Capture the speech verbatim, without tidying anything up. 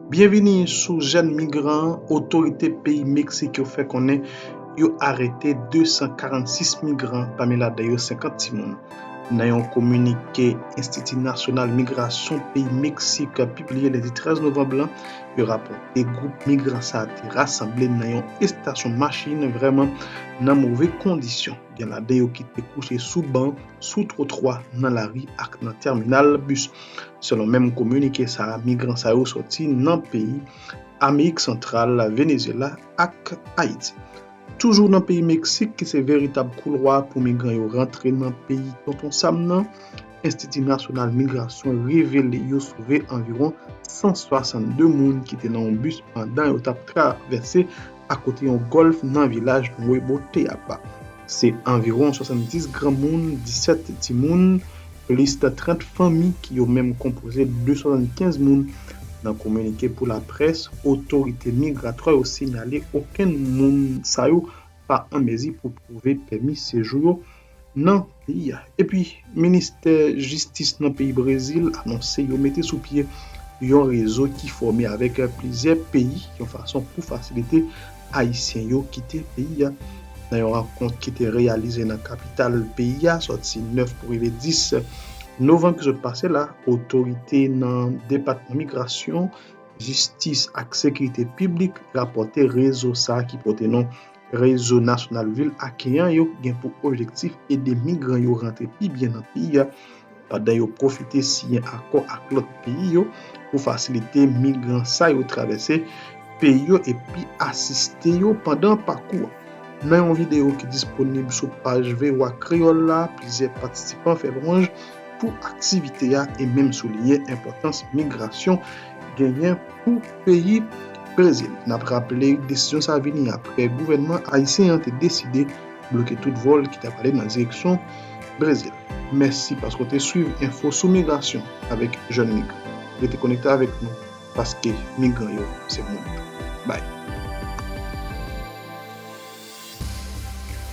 Byenvini sou Jèn Migran. Otorite peyi Meksik yo fè konnen yo arete de san karannsis migran, pami ladan yo senkant timoun. Nan yon kominike Enstiti Nasyonal Migrasyon peyi Meksik pibliye lendi trèz novanm lan, yo rapòte gwoup migran sa a te rasanble nan yon estasyon machin, vrèman nan move kondisyon. Gen ladan yo ki te kouche sou ban, sou twotwa, nan lari ak nan tèminal bis. Selon menm kominike sa a, migran sa yo sòti nan peyi Amerik Santral, Venezyela ak Ayiti. Toujou nan peyi Meksik, ki se veritab koulwa pou migran yo rantre nan peyi Tonton Sam nan, Enstiti Nasyonal Migrasyon revele yo sove anviwon san swasannde moun ki te nan yon bis pandan yo t ap travèse akote yon gòlf nan vilaj Nuevo Teapa. Se anviwon swasanndis granmoun, disèt timoun, plis trant fanmi ki yo menm konpoze de swasannkenz moun. Nan kominike pou laprès, otorite migratwa yo siyale okenn moun sa yo pa an mezi pou pwouve pèmi sejou yo nan peyi a. Epi, ministè jistis nan peyi Brezil anonse yo mete sou pye yon rezo ki fòme avèk plizyè peyi, yon fason pou fasilite Ayisyen yo kite peyi a. Nan yon rankont ki te reyalize nan kapital peyi a, sòti nèf pou rive dis novanm ki sot pase la, otorite nan depatman migrasyon, jistis ak sekirite piblik rapòte rezo sa a ki pote non Rezo Nasyonal Vil Akeyan yo gen pou objektif ede migran yo rantre pi byen nan peyi a, pandan yo pwofite siyen akò ak lòt peyi yo pou fasilite migran sa yo travèse peyi yo epi asiste yo pandan pakou an. Nan yon videyo ki disponib sou paj V O A Kreyòl la, plizyè patisipan fè lwanj pou aktivite a e menm souliye enpòtans migrasyon genyen pou peyi Brezil. N ap raple, desizyon sa a vini apre gouvènman ayisyen an te deside bloke tout vòl ki t ap ale nan direksyon Brezil. Mèsi paske w te swiv enfo sou migrasyon avèk Jèn Migran. Rete konekte avèk nou, paske migran yo se moun. Bay.